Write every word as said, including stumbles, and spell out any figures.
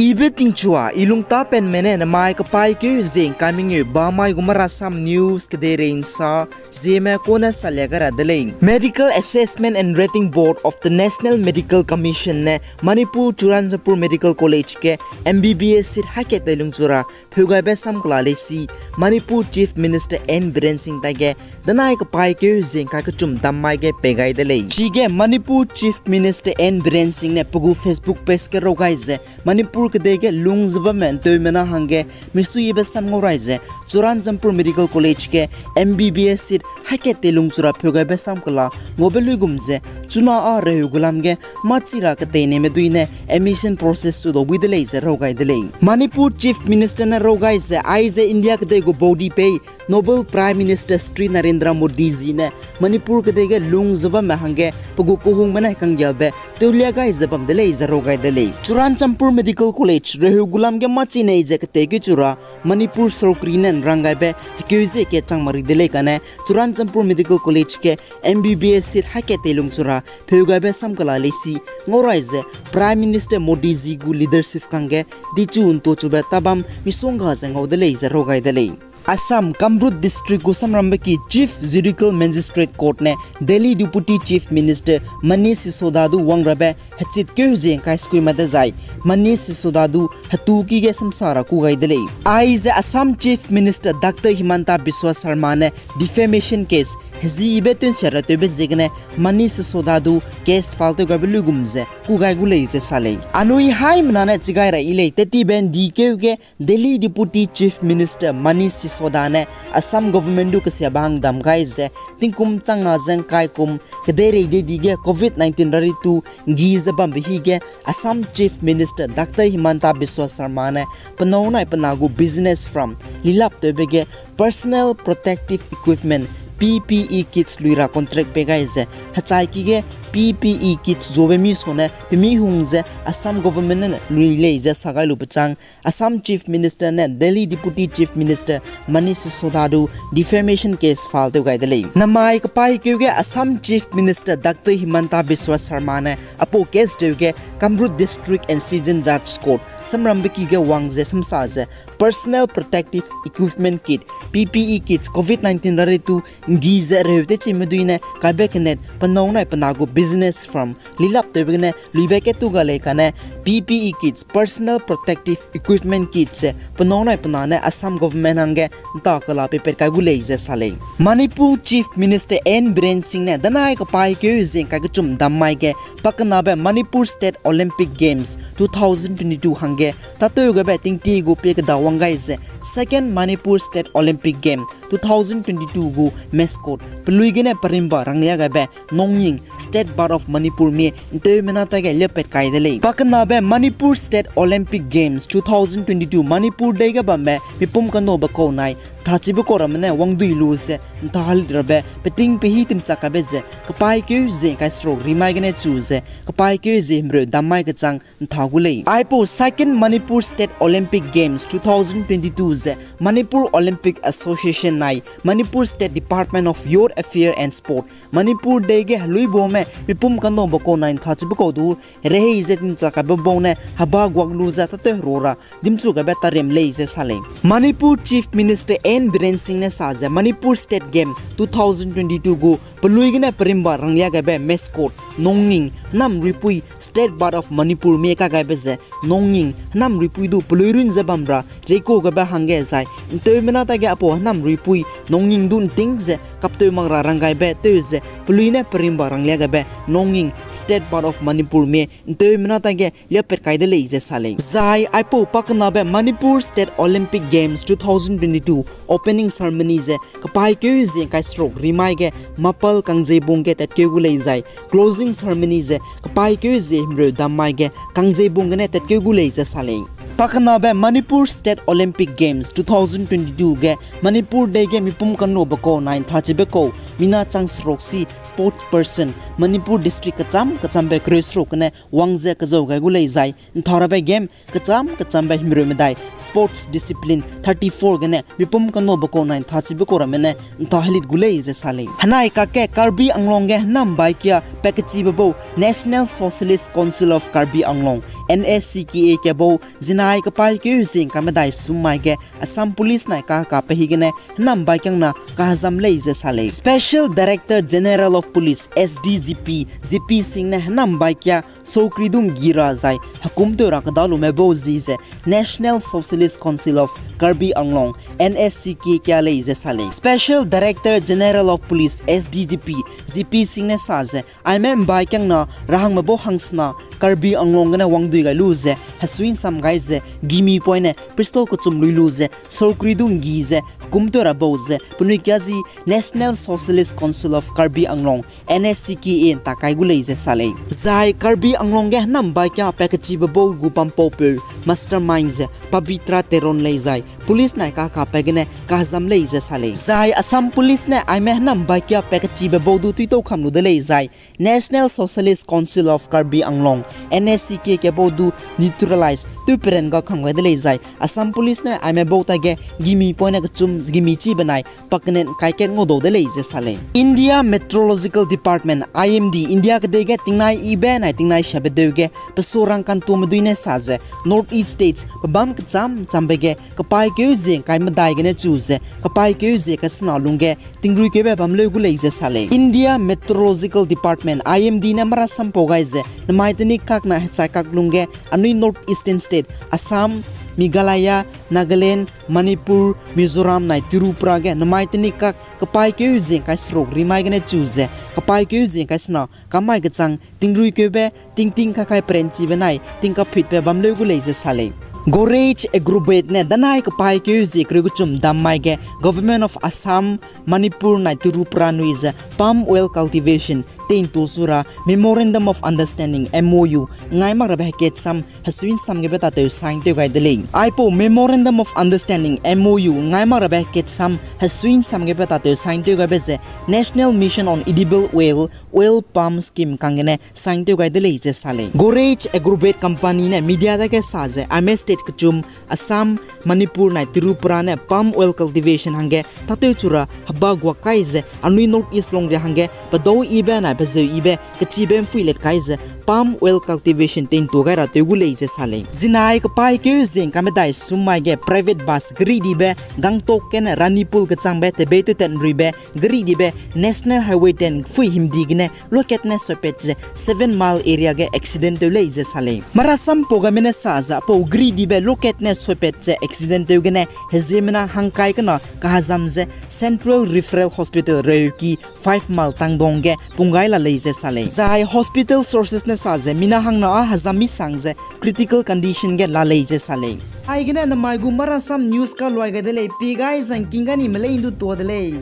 Ibe tingchua, i lungtapenme ne namai kapaîkeu ze ngkai mengeu bamai gu Marasam News kedeirei nsa, Zeme kone salia gai ra de lei. Medical Assessment and Rating Board of the National Medical Commission ne Manipur Churachandpur Medical College ge M B B S seat hakat teilung chu ra pheu gaibe sam kela lei si, Manipur Chief Minister N Biren Singh taige danai kapaîkeu ze ngkai kechum dam mai ge pei gai de lei. Chige Manipur Chief Minister N Biren Singh ne pe gu Facebook page ge raw gai ze Manipur kedei ge lung ze bamme nteumena hangge misuibe sam ngau rai ze, Churachandpur Medical College ge M B B S seat hakat teilung chu ra pheu gaibe sam kela ngaube luigum ze, chuna â reheu gu lam ge mâchi ra keteineime dui ne admission process chu dau bui de lei ze raw gai de lei. Manipur Chief Minister ne raw gai ze, aize India kedei gu baudi pei Noble Prime Minister Shri Narendra Modi ji ne Manipur kedei ge lung ze bamme hangge pe gu kehungme ne kanggiabe tewlia gai ze bam de lei ze raw gai de lei. Churachandpur Medical College reheu gu lam ge mâchi nei ze keteikeu chu ra Manipur sorkari ne nrang gaibe hekeu ze kat chang mak ri de lei kane Churachandpur Medical College ge M B B S seat hakat teilung chu ra pheu gaibe sam kela lei si ngau rai ze Prime Minister Modi ji gu leadership kangge dichu ntochube tabam misongga ze ngau de lei ze raw gai de lei. Assam Kamrup District gu samrambe ki Chief Judicial Magistrate Court ne Delhi Deputy Chief Minister Manish Sisodia du wang rabe hechitkeu ze ngkai sukui ma dezai Manish Sisodia du hetu ki ge samsa ra ku gai de lei. Aize Assam Chief Minister Doctor Himanta Biswa Sarma ne defamation case hezibe tewnsia ra tewbe ziegene Manish Sisodia du case file tew gaibe luigum ze ku gai gu lei ze sa lei. Anui haimena ne chigai ra yi lei, tettibe ndikeu ge Delhi Deputy Chief Minister Manish Sisodia ne Assam government du kesiabe hang dam gai ze, tingkum changna ze ngkai kum kedeirei dei di ge covid nineteen rari tu nggi ze bambe hi ge Assam Chief Minister Doctor Himanta Biswa Sarma ne penâu nai pe na gu business from lilap tewbe ge personal protective equipment, P P E kits lui ra contract pei gai ze, hechai ki ge P P E kits zuabe mi sone pemi hung ze Assam government ne lui lei ze sa gai lu bechâng, Assam Chief Minister ne Delhi Deputy Chief Minister Manish Sisodia du defamation case file tew gai de lei. Namai kapaîkeu ge Assam Chief Minister Doctor Himanta Biswa Sarma ne aipau case deu ge Kamrup District and Session Judge Court samrambe ki ge wang ze samsa ze personal protective equipment kit, P P E kits, covid nineteen rari tu nggi ze reu tewchime dui ne kaibe kenet penâu nai pe na gu business from lilap tewbe gene luibe ketu ga lei kane P P E kits, personal protective equipment kits ze penâu nai pe na ne Assam government hangge nta kela peipat kai gu lei ze sa lei. Manipur Chief Minister N Biren Singh ne danai kapaîkeu ze ngkai kechum dam mai ge pakenabe Manipur State Olympic Games two thousand twenty-two hangge tâtew gaibe tingtie gu pie keda wang gai ze Second Manipur State Olympic Game two thousand twenty-two gu mascot pelui gene perimba ranglia gaibe Nongying State Bird of Manipur mie nteumena taige liapat kai de lei. Pakenabe Manipur State Olympic Games two thousand twenty-two Manipur dei ge bambe mipum kanobe kau nai nthachibe kau ramme ne wangdui lu ze ntha halit rabe peting pehî timchak kaibe ze kapaîkeu ze ngkai seruk rimai gene chu ze kapaîkeu ze himreu dam mai kechang ntha gu lei. Aipau Second Manipur State Olympic Games two thousand twenty-two ze Manipur Olympic Association nai Manipur State Department of Youth Affairs and Sport Manipur dei ge heluibaume mipum kanobe kau nai nthachibe kau du rehei ze timchak kaibe bau ne heba guak lu ze tâtew ro ra dimchu gaibe tarem lei ze sa lei. Manipur Chief Minister N Biren Singh ne sa ze Manipur State Game two thousand twenty-two gu pelui gene perimba ranglia gaibe mascot Nongying hênam ruipui State Bird of Manipur mie ka gaibe ze Nongying hênam ruipui du pelui run ze bam ra reikau gaibe hangge zai nteumena taige aipau hênam ruipui Nongying du nting ze kaptew mak ra rang gaibe tew ze pelui ne perimba ranglia gaibe Nongying State Bird of Manipur mie nteumena taige liapat kai de lei ze sa lei. Zai aipau pakenabe Manipur State Olympic Games two thousand twenty-two opening ceremony ze kapaîkeu ze ngkai seruk rimai ge Mapal Kangjeibung ge tatkeu gu lei zai closing ceremony ze kapaîkeu ze himreu dam mai ge Kangjeibung gene tatkeu gu lei ze sa lei. Pakenabe Manipur State Olympic Games two thousand twenty-two ge Manipur dei ge mipum kanobe kau nai nthachibe kau mina chang seruk si sports person Manipur district kecham kechambe kereu seruk gene wang ze kezau gai gu lei zai ntharabe game kecham kechambe himreu medai sports discipline thirty-four gene mipum kanobe kau nai nthachibe kau ramme ne ntha helit gu lei ze sa lei. Henai kakge Karbi Anglong ge hênam baikia pakechibe bau National Socialist Council of Karbi Anglong, N S C K A, N S C K A kabau zinai kepaîkeu zing kamedai sum mai ge Assam Police nai kahekape hi gene hênam bai kiangna kahezam lei ze sa lei. Special Director General of Police, S D G P, G P Singh ne hênam bai kia sokridung gi ra zai hekumtew ra kedalume bau zi ze National Socialist Council of Karbi Anglong, N S C K A kia lei ze sa lei. Special Director General of Police, S D G P, G P Singh ne sa ze, aime ’mbai kiangna rahangme bau hangsena Karbi Anglong gene wangdui gai lu ze, hesui ’nsam gai ze, gimi poine pistol kechum lui lu ze, sokridung gi ze hekumtew ra bau ze penui kia zi National Socialist Council of Karbi Anglong, N S C K A ’ntak kai gu lei ze sa lei. Zai Karbi Anglong ge hênam bai kia pakechibe bau gu bam paupeu mastermind ze Pabitra Teron lei zai police nai kahekape gene kahezam lei ze sa lei. Zai Assam Police ne aime hênam bai kia pakechibe bau du tuitau kam lu de lei zai National Socialist Council of Karbi Anglong, N S C K A kabau du neutralize tewperen ga kam gai de lei zai Assam Police ne aime bau tage gimi poine kechum gimi chi benai pakenen kaiket ngau dau de lei ze sa lei. India Meteorological Department, I M D, India kedei ge tingnai yibe nai tingnai siabe deu ge pesurang kantume dui ne sa ze North East States pebâm kechâm châmbe ge kepaîkeu zing kai medai gene chu ze kepaîkeu zing kasena lungge tingruikeube bam leu gu lei ze sa lei. India Meteorological Department, I M D ne marasampau gai ze nemai tenik kak na hechai kak lungge anui North Eastern State, Assam, Meghalaya, Nagaland, Manipur, Mizoram nai Tripura ge nemai tenik kak kepaîkeu zing kai seruk rimai gene chu ze kepaîkeu zing kai sena kamai kechang tingruikeube tingting kakai perenchibe nai tingkapitbe bam leu gu lei ze sa lei. Godrej Agrovet ne danai kepaîkeu zing kereu kechum dam mai ge Government of Assam, Manipur nai Tripura nui ze palm oil cultivation teintu su ra Memorandum of Understanding, M O U, ngai mak rabe heketsam hesui ’nsam gebe tatew sign tew gai de lei. Aipau Memorandum of Understanding, M O U, ngai mak rabe heketsam hesui ’nsam gebe tatew sign tew gaibe ze National Mission on Edible Oil, Oil Palm Scheme kanggene sign tew gai de lei ze sa lei. Godrej Agrovet Company ne media dage sa ze aime state kechum Assam, Manipur nai Tripura ne palm oil cultivation hangge tâtew chu ra heba guak kai ze anui North East longria hangge pedau yibe nai pezeu yibe kechibe ’mphuilet kai ze palm oil cultivation teintu gai ra tew gu lei ze sa lei. Zinai kepaîkeu zing kamedai sum mai ge private bus geridibe Gangtok gene Ranipur kechangbe tebei tewtat ’nruibe geridibe National Highway ten pui himdi gene loket ne soipat ze seven mile area ge accident tew lei ze sa lei. Marasampau gaime ne sa ze aipau geridibe loket ne soipat ze accident tew gene heziemena hangkai kena kahezam ze Central Referral Hospital Reuki five mile Tangdong ge punggai la lei ze sa lei. Zai hospital sources ne sa ze mina hangna â hezam misang ze critical condition ge la lei ze sa lei. Aigene nemai gu marasam news kaluai gai de lei, pie gai zangking ga ni melei ’ndu tuâ de lei.